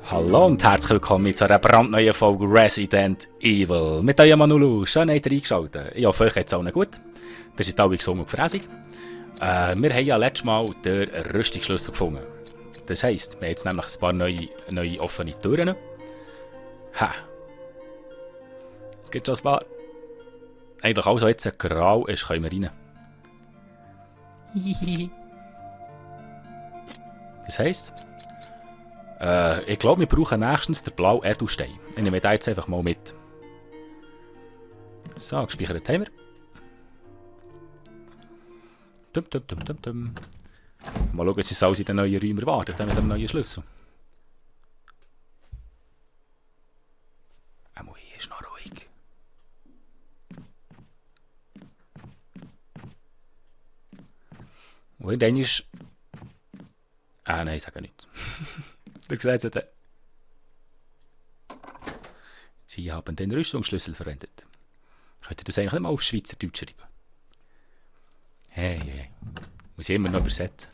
Hallo und herzlich willkommen zu einer brandneuen Folge Resident Evil. Mit eurem Manulu, schön habt ihr eingeschaltet. Ich hoffe, euch geht es allen gut. Ihr seid alle gesund und gefräßig. Wir haben ja letztes Mal den Rüstungsschlüssel gefunden. Das heisst, wir haben jetzt nämlich ein paar neue offene Türen. Ha! Es gibt schon ein paar. Eigentlich alles, was jetzt grau ist, können wir rein. Das heisst... ich glaube, wir brauchen nächstens den blauen Edelstein. Ich nehme den jetzt einfach mal mit. So, gespeichert haben wir. Mal schauen, sie alles in den neuen Räumen erwartet mit dem neuen Schlüssel. Hier ist noch ruhig. Und dann ist... nein, ich sage nichts. Du siehst es. Sie haben den Rüstungsschlüssel verwendet. Könnt ihr das eigentlich nicht mal auf Schweizerdeutsch schreiben? Hey. Muss ich immer noch übersetzen.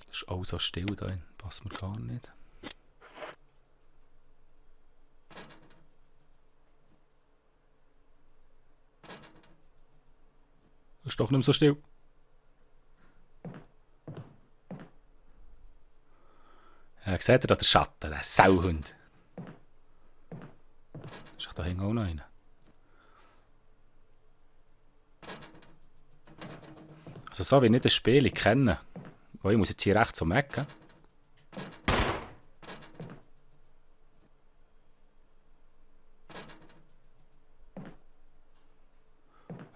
Das ist auch so still da. Passt mir gar nicht. Ist doch nicht mehr so still. Seht ihr da den Schatten, der Sauhund? Ist doch da hinten auch noch einer. Also so wie ich nicht das Spiel kenne. Ich muss jetzt hier rechts zum Ecken.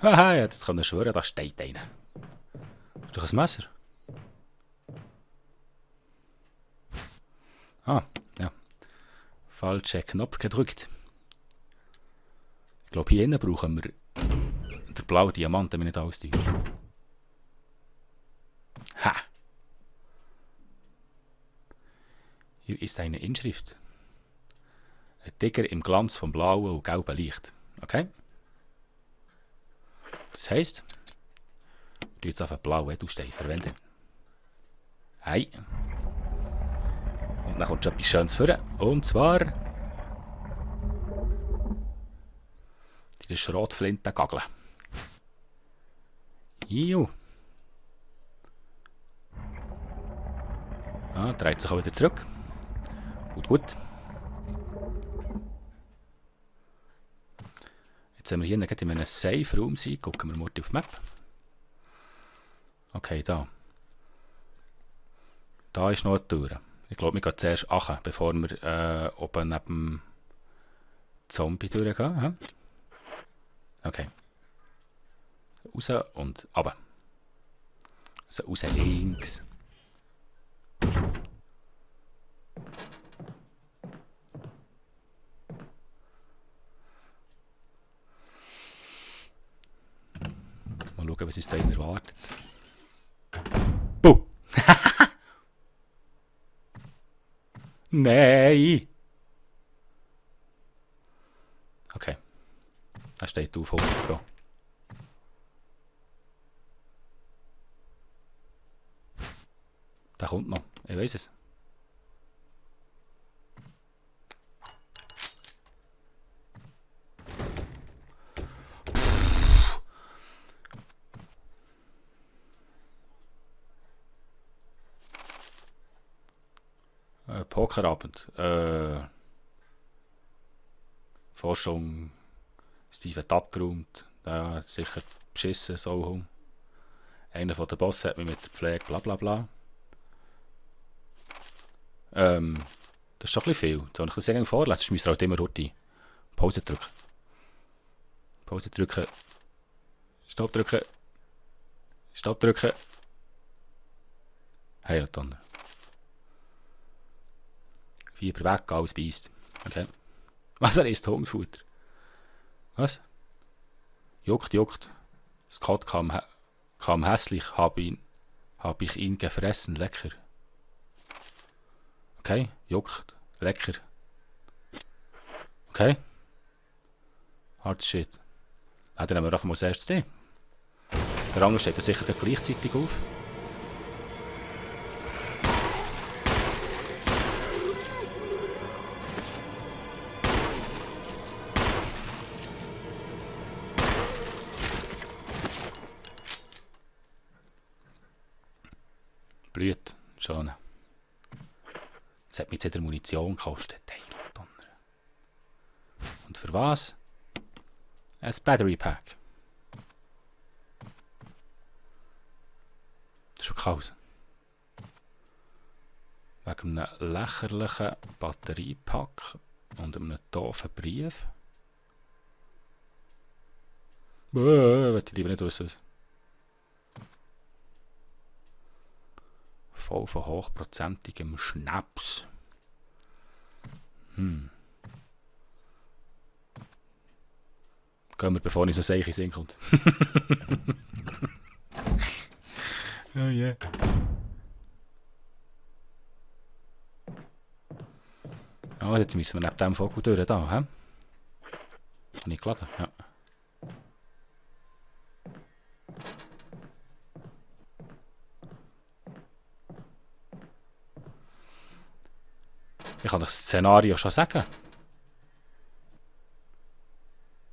Haha, ja, das kann ich schwören, da steht einer. Ist doch ein Messer? Ja. Falscher Knopf gedrückt. Ich glaube, hier innen brauchen wir den blauen Diamant, wenn wir nicht alles tun. Ha! Hier ist eine Inschrift. Ein Tiger im Glanz vom blauen und gelben Licht. Okay? Das heisst, du jetzt auf einen blauen Edelstein verwenden. Hey. Und dann kommt schon etwas Schönes vor. Und zwar... die Schrotflintengagel. Juhu. Dreht sich auch wieder zurück. Gut. Jetzt sind wir hier in einem Safe-Raum sein. Gucken wir mal auf die Map. Okay, da. Da ist noch eine Tür. Ich glaube, wir gehen zuerst nach, bevor wir oben neben dem Zombie durchgehen. Ja? Okay. Raus und runter. Also raus links. Mal schauen, was uns da erwartet. Buh! Nein! Okay. Da steht auf 100 Pro. Der kommt noch. Ich weiß es. Pokerabend. Forschung. Steve hat abgeräumt. Sicher beschissen, so. Einer von den Bossen hat mich mit der Pflege, bla bla bla. Das ist schon ein bisschen viel. Soll ich das irgendwie vorlesen? Ich muss halt immer runter. Pause drücken. Pause drücken. Stopp drücken. Stopp drücken. Heiltonne. Fieber weg, alles beißt. Okay. Was, er isst Hungerfutter? Was? Juckt. Scott kam hässlich, hab ich ihn gefressen, lecker. Okay, juckt, lecker. Okay. Hard shit. Dann nehmen wir einfach mal das erste den. Der andere steht sicher gleichzeitig auf. Blüht, schon. Das hat mir jetzt wieder Munition gekostet. Und für was? Ein Battery Pack. Das ist schon kalt. Wegen einem lächerlichen Batteriepack und einem doofen Brief. Will ich lieber nicht wissen. Voll von hochprozentigem Schnaps. Gehen wir, bevor ich so sehe, in den Sinn kommt. Oh yeah. Oh, jetzt müssen wir neben dem Vogel durch da, hä? Habe ich geladen? Ja. Ich kann das Szenario schon sagen.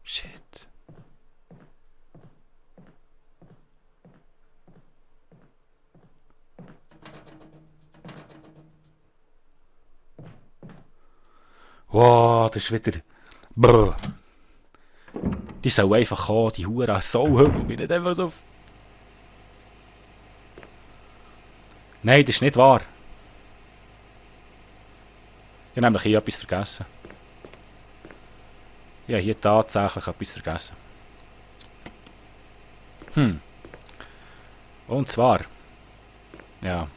Shit. Wow, das ist wieder... Brr. Die soll einfach kommen, die Hure Sauhügel, und nicht einfach so... Nein, das ist nicht wahr. Ich habe nämlich hier etwas vergessen. Ich habe hier tatsächlich etwas vergessen. Und zwar... Ja.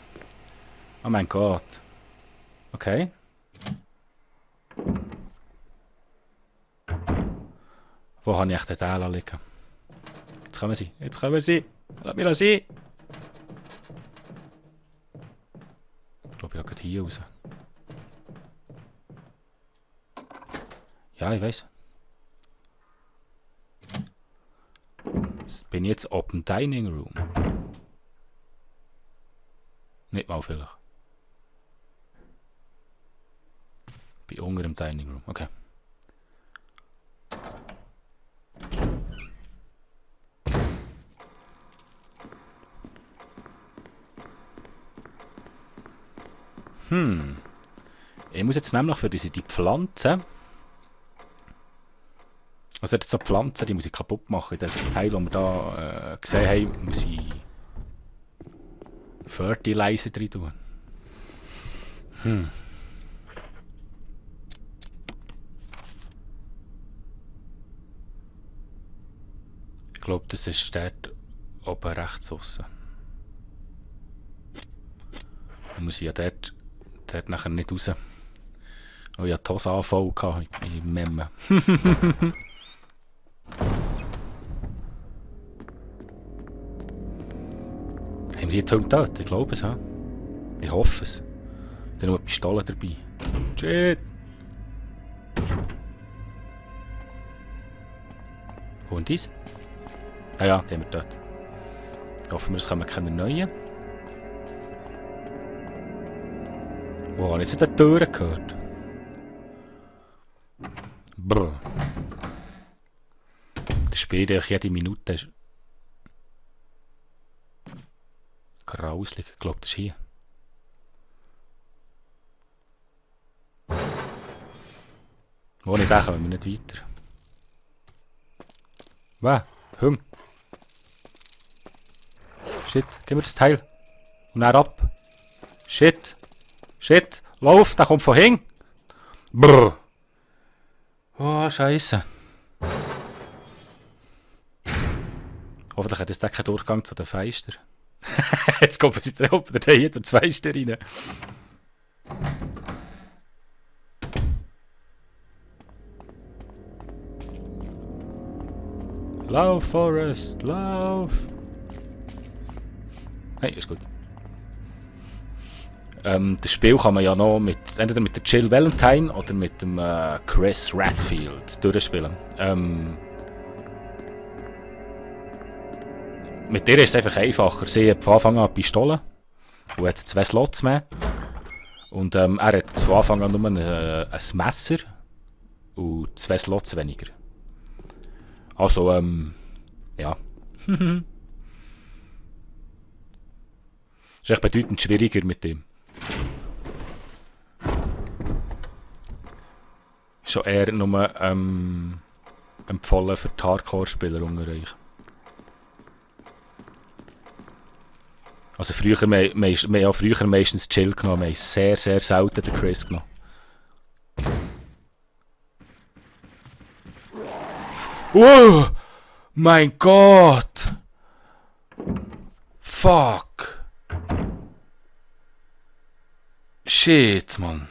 Oh mein Gott. Okay. Wo habe ich echt den Teil liegen? Jetzt kommen sie. Jetzt kommen sie. Lass mich sein. Ich glaube, ich gehe hier raus. Ja, ich weiß. Jetzt bin ich jetzt auf dem Dining Room. Nicht mal vielleicht. Bin unter dem Dining Room. Okay. Ich muss jetzt nämlich für die Pflanzen. Also jetzt so Pflanzen, die muss ich kaputt machen. Das Teil, das wir da gesehen haben, muss ich Fertilizer drin tun. Ich glaube, das ist dort oben rechts aussen. Dann muss ich ja dort nachher nicht raus. Oh, ich hatte die Hose Anfall im Memmen. Haben wir die Hunde dort? Ich glaube es. He? Ich hoffe es. Dann noch eine Pistole dabei. Shit! Hundis? Ah ja, die haben wir dort. Hoffen wir, es kommen keine neuen. Wo habe ich jetzt die Türen gehört? Brr. Das spielt eigentlich jede Minute. Grauslig. Ich glaube, das ist hier. Wo nicht, kommen wir nicht weiter. Was? Hung. Shit, gib mir das Teil. Und dann ab. Shit. Shit. Lauf, der kommt von hinten. Brr. Oh, Scheiße. Hoffentlich hat das keinen Durchgang zu den Fenstern. Jetzt kommen sie da oben, da hier den Fenster rein. Lauf, Forrest, lauf! Hey, ist gut. Das Spiel kann man ja noch entweder mit der Jill Valentine oder mit dem Chris Redfield durchspielen. Mit ihr ist es einfach einfacher. Sie hat von Anfang an eine Pistole und hat 2 Slots mehr. Und er hat von Anfang an nur ein Messer und 2 Slots weniger. Also, ja. Ist echt bedeutend schwieriger mit dem. Schon eher nur empfohlen für die Hardcore-Spieler unter euch. Also früher, wir haben ja früher meistens Chill genommen, wir haben sehr, sehr selten den Chris genommen. Oh! Mein Gott! Fuck! Shit, Mann.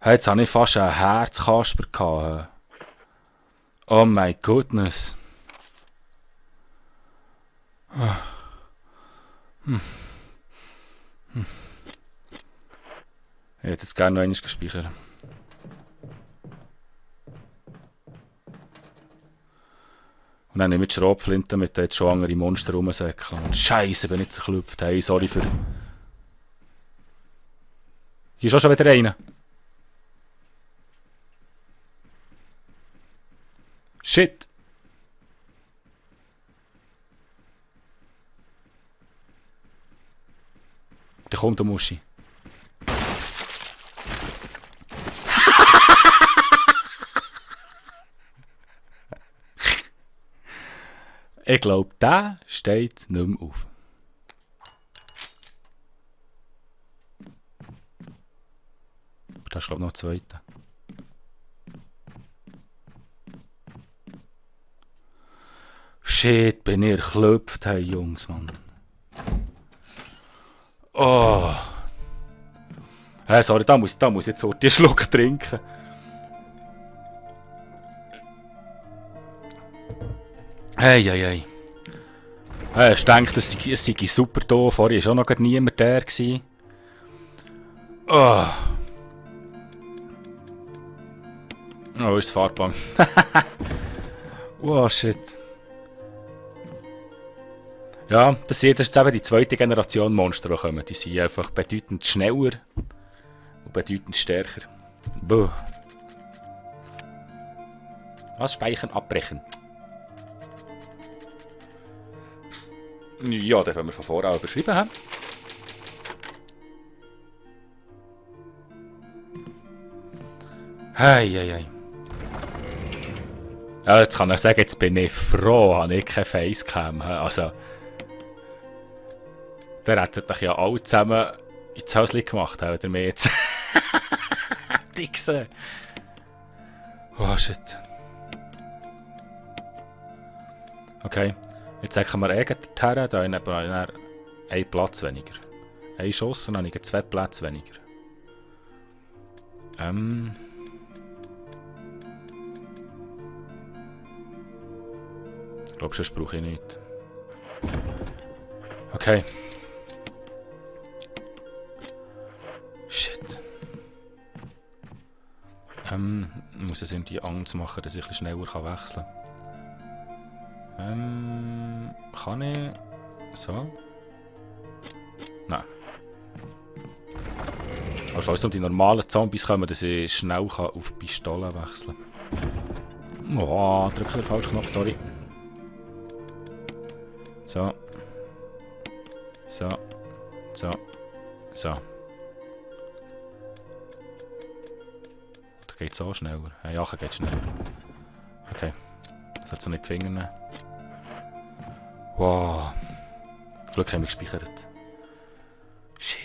Jetzt hatte ich fast einen Herzkasper gehabt. Oh my goodness. Ich hätte jetzt gerne noch einmal gespeichert. Und dann nehme ich die Schrotflinte, damit jetzt schon andere Monster rumsäckeln. Scheiße, bin ich zerklüpft. Hey, sorry für... Hier ist auch schon wieder einer. Shit! Da kommt der Muschi. Ich glaube, der steht nicht mehr auf. Aber das ist glaube ich noch der zweite. Shit, bin ich erklüpft, hey Jungs, Mann. Oh. Hey, sorry, da muss ich jetzt so einen Schluck trinken. Hey, hey, hey. Ich denke, es sei super da. Vorher war auch noch niemand der. Oh. Oh, ist das Fahrbahn. Oh, shit. Ja, das ist jetzt eben die zweite Generation Monster, die kommen. Die sind einfach bedeutend schneller und bedeutend stärker. Buh. Was? Speichern abbrechen. Ja, das wollen wir von vorher auch überschrieben haben. Hei, hei, hei. Ja, jetzt kann ich sagen, jetzt bin ich froh, habe ich keine Facecam. Also, der hätte doch ja alle zusammen ins Häuschen gemacht, habt ihr mir jetzt die gesehen. Oh shit. Okay. Jetzt sagen wir irgendwo da habe ich einen Platz weniger. Ein Schuss und dann habe ich 2 Plätze weniger. Ich glaube, sonst brauche ich nicht. Okay. Shit. Ich muss es irgendwie Angst machen, dass ich ein bisschen schneller wechseln kann. Kann ich... So? Nein. Aber falls um die normalen Zombies kommen, dass ich schnell auf Pistole wechseln kann. Oh, drücke den falschen Knopf, sorry. So. So. So. So. Oder geht es auch schneller? Ja, geht schneller. Okay. Das hat so nicht die Finger nehmen. Wow. Glück haben wir gespeichert. Shit,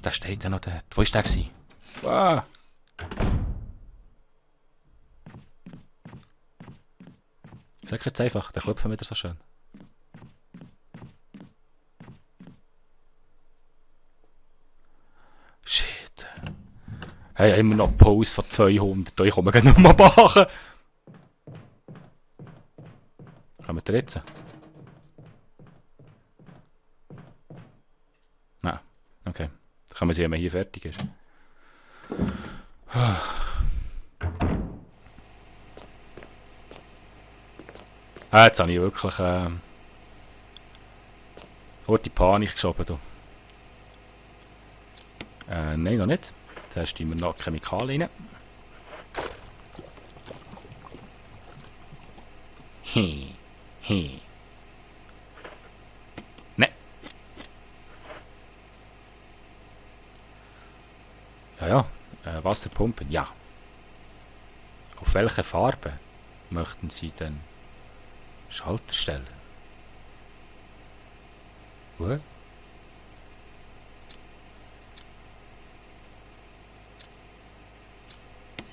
der steht ja noch dort. Wo war der? Wow. Sag jetzt einfach, der klopft wieder so schön. Shit. Hey, immer noch eine Pause von 200. Ich komme nicht mehr machen. Kommt ihr jetzt? Nein. Okay. Dann können wir sehen, wenn man hier fertig ist. Jetzt habe ich wirklich die Panik geschoben. Du. Nein, noch nicht. Zuerst tun wir noch Chemikalien rein. Nein. Ja. Wasserpumpen, ja. Auf welche Farbe möchten Sie denn Schalter stellen? Wo?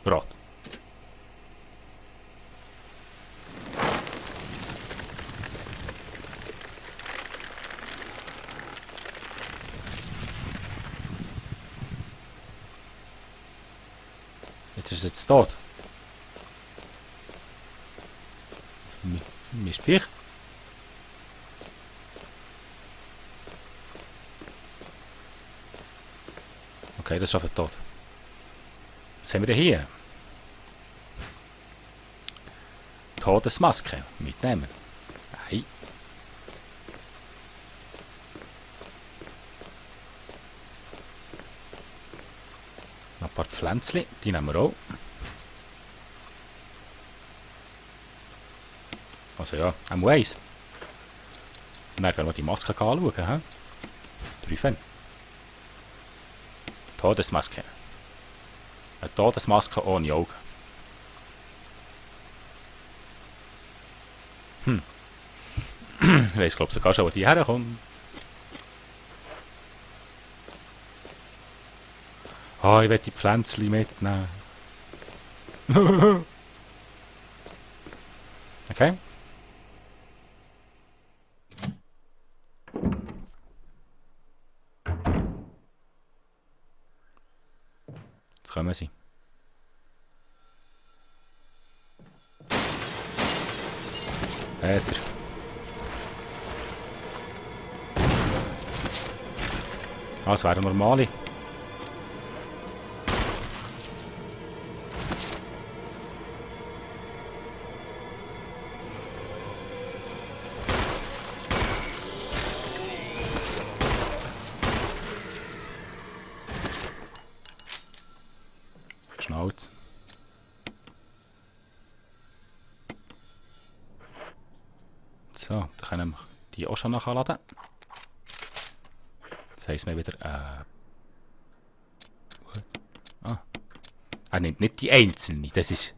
Rot. Jetzt ist es jetzt tot. Mistviech. Okay, das ist einfach tot. Was haben wir denn hier? Todesmaske. Mitnehmen. Nein. Noch ein paar Pflänzchen. Die nehmen wir auch. Also ja, am Waze. Und dann gehen wir die Maske anschauen. Prüfen. Todesmaske. Eine Todesmaske ohne Augen. Ich weiss, glaube sogar schon, wo die herkommt. Ich will die Pflänzchen mitnehmen. Okay. Jetzt kommen sie. Das wäre normale. Schnauze. So, dann können wir die auch schon nachladen. Das heisst mir wieder, er nimmt nicht die einzelne, das ist...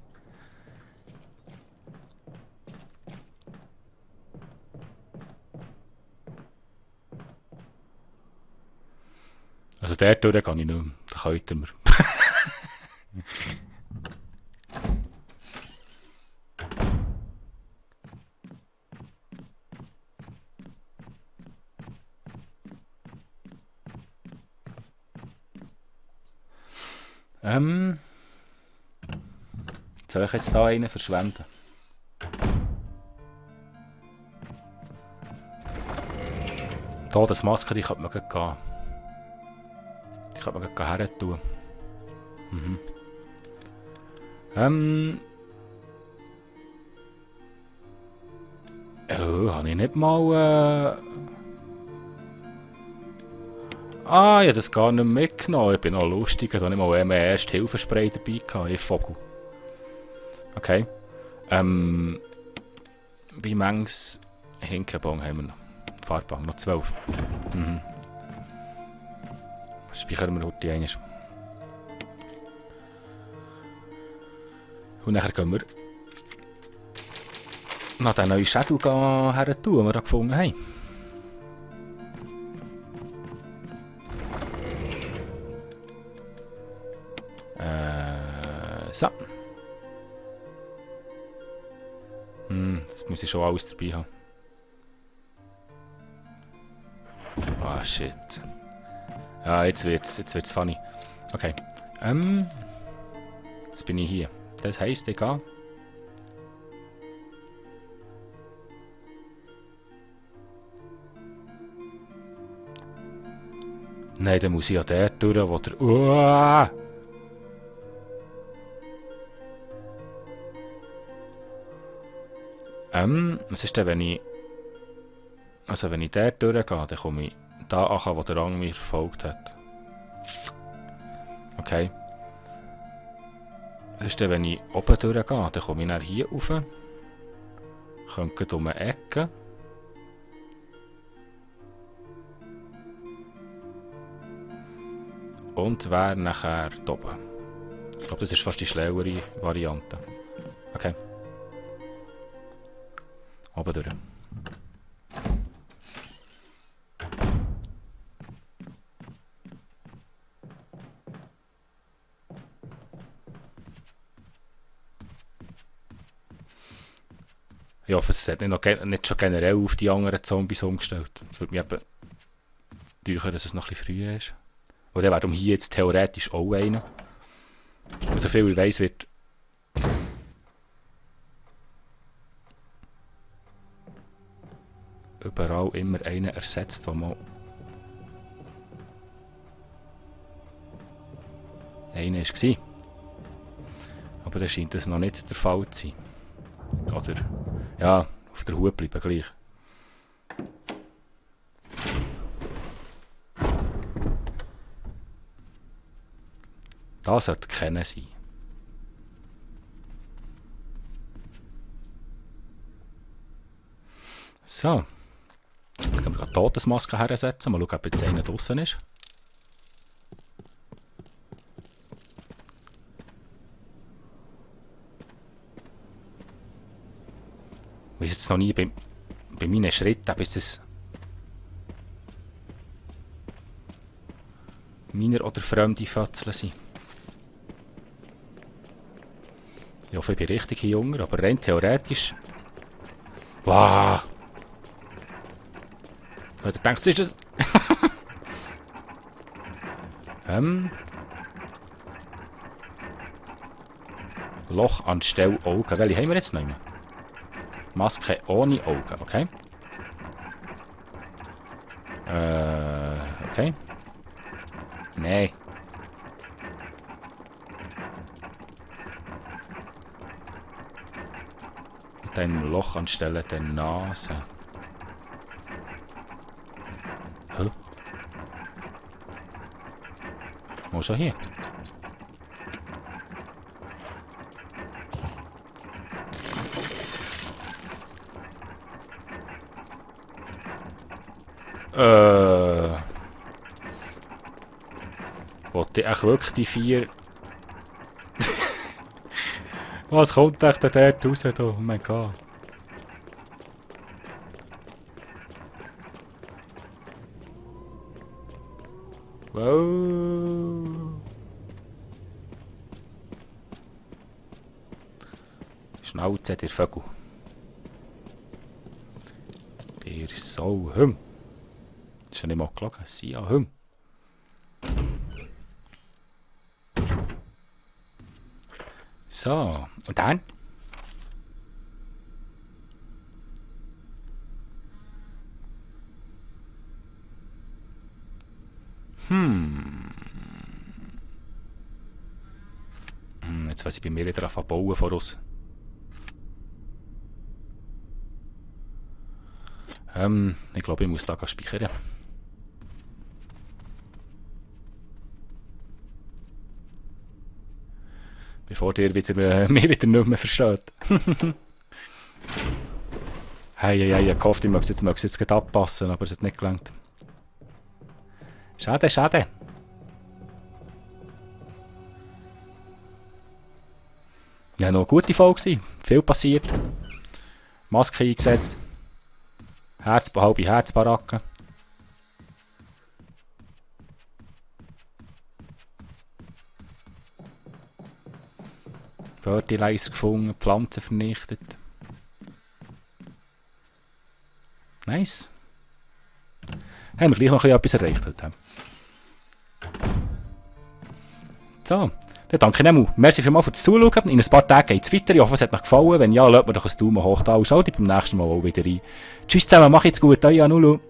Also der durch kann ich nicht mehr, da könnten wir. Soll ich jetzt da einen verschwenden? Todesmaske, die könnte man gleich gehen. Die könnte man gleich her tun. Habe ich nicht mal... ich habe das gar nicht mitgenommen. Ich bin noch lustig. Ich hatte nicht mal einen Erste-Hilfe-Spray dabei gehabt. Ich Vogel. Okay. Wie manches Hinkenbon haben wir noch? Farbbank, noch 12. Speichern wir heute einmal. Und nachher gehen wir nach den neuen Schädel her tun, den wir da gefunden haben. So. Jetzt muss ich schon alles dabei haben. Shit. Ja, jetzt wird's funny. Okay. Jetzt bin ich hier. Das heisst, ich gehe Nein, dann muss ich ja der durch, wo der... Uah! Was ist denn, wenn ich... Also wenn ich der durchgehe, dann komme ich da an, wo der Rang mich verfolgt hat. Okay. Was ist denn, wenn ich oben durchgehe, dann komme ich dann hier rauf. Könnte um eine Ecke. Und wäre nachher da oben. Ich glaube, das ist fast die schlauere Variante. Okay. Oben durch. Ich hoffe, es hat nicht schon generell auf die anderen Zombies umgestellt. Es würde mich eben täuschen, dass es noch ein bisschen früh ist. Und dann wäre hier jetzt theoretisch auch einer. Und so viel ich weiss, wird überall immer einer ersetzt, der mal einer war. Aber dann scheint das noch nicht der Fall zu sein. Oder, ja, auf der Hut bleiben gleich. Das sollte keiner sein. So. Jetzt können wir gerade die Todesmaske hersetzen. Mal schauen, ob jetzt einer draussen ist. Ich weiß jetzt noch nie bei meinen Schritten, bis es meine oder fremde Fötzeln sind. Ich hoffe, ich bin richtig hier jünger, aber rein theoretisch... Wow! Oder denkt, was ist das? Loch anstelle Augen. Welche haben wir jetzt noch? Maske ohne Augen, okay? Okay. Nein. Dann Loch anstelle der Nase. Hä? Wo schon hier? Wollte ich echt wirklich die 4... Was kommt echt da dort raus? Oh mein Gott. Wow. Schnauze, der Vögel. Der Sau. Das ist ja nicht mal gelogen. Sie ja Hüm. So, und dann? Jetzt weiß ich bei mir wieder anfangen bauen voraus. Ich glaube, ich muss da speichern. Bevor ihr wieder, mich wieder nicht mehr versteht. Hey, ich hoffe, ich möchte es jetzt gerade abpassen, aber es hat nicht gelangt. Schade, schade. Ja, noch eine gute Folge. Viel passiert. Maske eingesetzt. Halbe Herzbaracke. Fertilizer gefunden, Pflanzen vernichtet. Nice. Haben wir gleich noch etwas erreicht heute. So, dann danke ich Nemo. Merci vielmals fürs Zuschauen. In ein paar Tagen geht es weiter. Ich hoffe, es hat euch gefallen. Wenn ja, lasst mir doch ein Daumen hoch da und schaut beim nächsten Mal auch wieder rein. Tschüss zusammen, macht's gut. Euer Anulu.